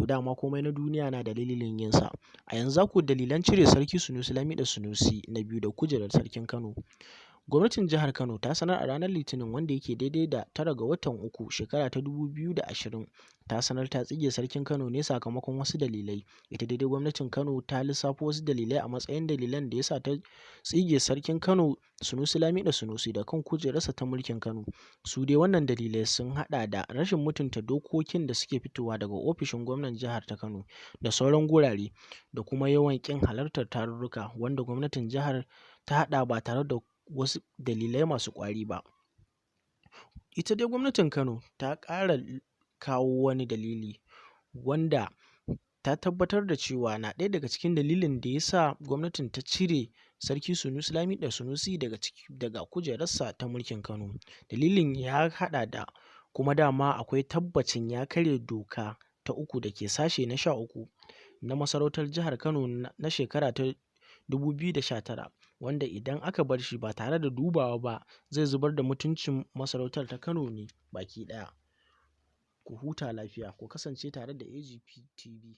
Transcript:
To dama komai na duniya na dalilin yinsa. A yanzu za ku dalilan cire Sarki Sunusi Lamido Sunusi na biyu da kujerar Sarkin Kano. Gwamnatin jihar Kano ta sanar a ranar Litinin, wanda yake daidai da 9 ga watan uku shekara ta 2020, ta sanar ta tsige Sarkin Kano ne sakamakon wasu dalilai. Ita daidai gwamnatin Kano ta lissafo wasu dalilai a matsayin dalilan da ya sa ta tsige Sarkin Kano Sunusi Lamido Sunusi da kan kujerarsa ta mulkin Kano. Su dai wannan dalilai sun haɗa da rashin mutunta dokokin da suke fitowa daga ofishin gwamnan jihar ta Kano da sauran gurare, da kuma yawan ƙin halartar tarurruka wanda gwamnatin jihar ta haɗa ba tare da wasu dalilai masu ƙwari ba. Ita dai gwamnatin Kano ta ƙara kawo wani dalili wanda ta tabbatar da cewa na ɗaya daga cikin dalilin da ya sa gwamnatin ta cire Sarki Sunusi Lamido Sunusi daga kujerarsa ta mulkin Kano. Dalilin ya haɗa da kuma dama akwai tabbacin ya karya doka ta 3 da ke sashe na 13 na masarautar jihar Kano na shekara ta 2019, wanda idan aka bar shi ba tare da dubawa ba zai zubar da mutuncin masarautar ta Kano ne baki ɗaya. Ku huta lafiya, ku kasance tare da AGP TV.